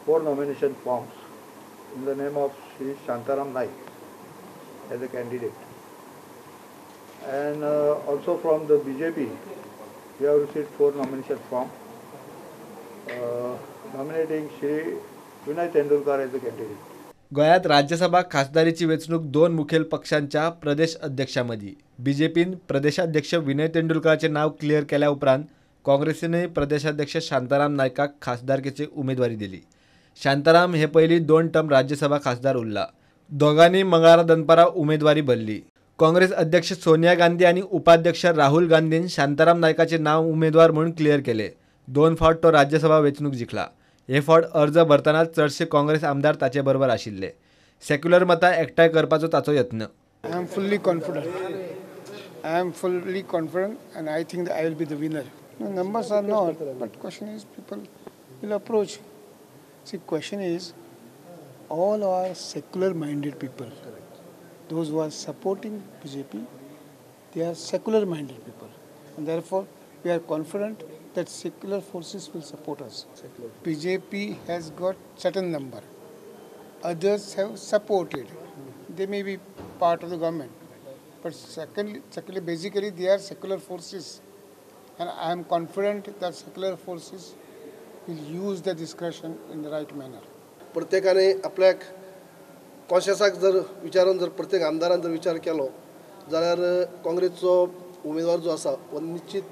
4 nomination forms in the name of Shri Shantaram Naik as a candidate, and also from the BJP we have received 4 nomination forms nominating Shri Vinay Tendulkar as a candidate. गोव्यात राज्यसभा खासदारीची वेंचणूक 2 मुखेल पक्षांच्या प्रदेश अध्यक्षांमदीं. बीजेपीन प्रदेशाध्यक्ष विनय तेंडुलकराचें नांव clear केल्या उपरांत काँग्रेसीनय प्रदेशाध्यक्ष शांताराम नायकाक खासदारकेची उमेदवारी दिली. शांताराम हे पयलीं 2 टर्म राज्यसभा खासदार उरला. दोगांनी मंगळारा दनपारा उमेदवारी भरली. काँग्रेस अध्यक्ष सोनिया गांधी आनी उपाध्यक्ष राहुल गांधीन शांताराम नायकाचें नांव उमेदवार म्हूण क्लियर केलें. 2 फावट तो राज्यसभा वेंचणूक जिखला. हे फावट अर्ज भरतना चडशे काँग्रेस आमदार ताचे बरोबर आशिल्ले. सेक्युलर मतां एकठांय करपाचो ताचो यत्न. I am fully confident. I am fully confident and I think I will be the winner. Numbers are not, but question is people will approach. See, question is all are secular minded people. Those who are supporting BJP, they are secular minded people, and therefore we are confident that secular forces will support us. BJP has got certain number. Others have supported. They may be part of the government, but secondly, basically they are secular forces, and I am confident that secular forces will use the discretion in the right manner. प्रत्येकाने आपल्याक कॉन्शियसाक जर विचारून जर प्रत्येक आमदारान जर विचार केलो जाल्यार काँग्रेसचो उमेदवार जो आसा हो निश्चित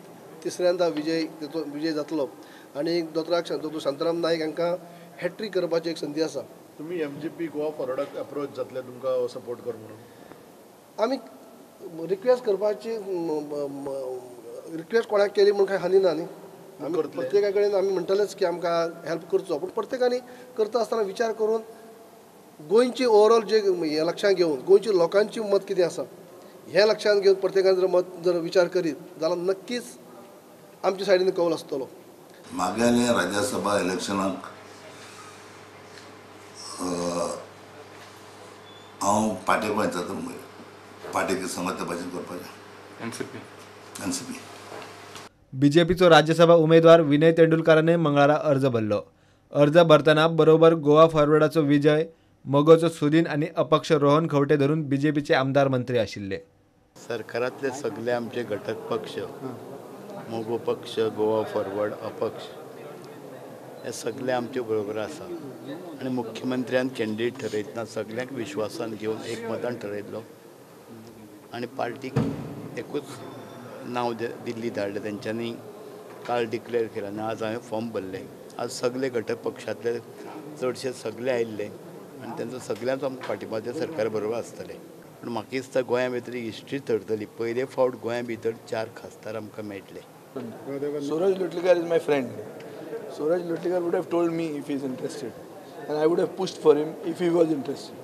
तिसऱ्यांदा विजय तेचो विजय जातलो आनी दोतोर शांताराम नायक हांकां हॅट्रीक करपाची एक संदी आसा. तुमी एमजीपी गोवा फॉरवर्डाक अप्रोच जातले तुमकां सपोर्ट कर म्हणून? आमी रिक्वेस्ट करपाची, रिक्वेस्ट कोणाक केली म्हूण कांय हानी ना न्ही. आमी प्रत्येका कडेन आमी म्हणटलेच की आमकां हेल्प करचो, पूण प्रत्येकान करता आसतना विचार करून गोंयची ओवरऑल जे हें लक्षांत घेवन गोंयची लोकांची मत कितें आसा हें लक्षांत घेवन प्रत्येकान जर मत जर विचार करीत जाल्यार नक्कीच आमच्या सायडीन कौल आसतलो. मागेले राज्यसभा इलेक्शनाक हांव पार्टी वयता, पार्टीक सांगता भाशेन करपाचें. एनसीपी बीजेपीचो राज्यसभा उमेदवार विनय तेंडुलकाराने मंगळारा अर्ज भरलो. अर्ज भरतना बरोबर गोवा फॉरवर्डाचो विजय, मगोचो सुदीन आनी अपक्ष रोहन खंवटे धरून बीजेपीचे आमदार मंत्री आशिल्ले. सरकारांतले सगळे आमचे घटक पक्ष, मगो पक्ष, गोवा फॉरवर्ड, अपक्ष, हे सगळे आमचे बरोबर आसा आनी मुख्यमंत्र्यान कॅन्डिडेट ठरयतना सगळ्यांक विश्वासान घेवन एकमतान ठरयतलो आनी पार्टीक एकूच नांव दिल्ली धाडलें. तेंच्यांनी काल डिक्लेअर केलें आनी आज हांवें फॉर्म भरलें. आज सगळे घटक पक्षांतले चडशे सगळे आयिल्ले आनी तेंचो सगळ्यांचो आमकां फाटिंबो ते सरकार बरोबर आसतले. पूण म्हाका दिसता गोंया भितर हिस्ट्री थरतली. पयले फावट गोंया भितर 4 खासदार आमकां मेळटले. Suraj Lotlikar is my friend. Suraj Lotlikar would have told me if he is interested, and I would have pushed for him if he was interested.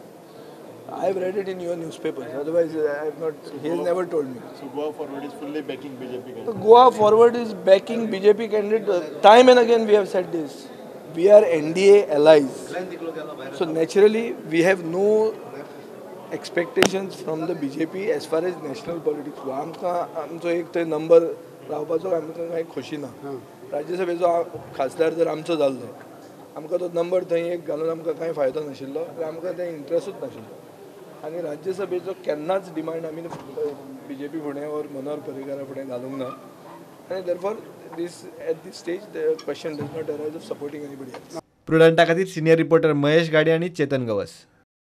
I have read it in your newspapers. Otherwise, I have not. He has never told me. So Goa Forward is fully backing BJP candidate. Goa Forward is backing BJP candidate. Time and again we have said this. We are NDA allies. So naturally, we have no expectations from the BJP as far as national politics go. आमकां आमचो एक थंय number रावपाचो आमकां कांय खोशी ना. राज्यसभेचो खासदार जर आमचो जाल्लो, आमकां तो नंबर थंय एक घालून आमकां कांय फायदो नाशिल्लो, आमकां तें इंट्रस्टूच नाशिल्लो. आनी राज्यसभेचो केन्नाच डिमांड आमी बीजेपी फुडें ओर मनोहर पर्रीकारा फुडें घालूंक ना. आनी therefore this at this stage the question does not arise of supporting anybody else. प्रुडंटा खातीर सिनियर रिपोर्टर महेश गाडी आनी चेतन गवस.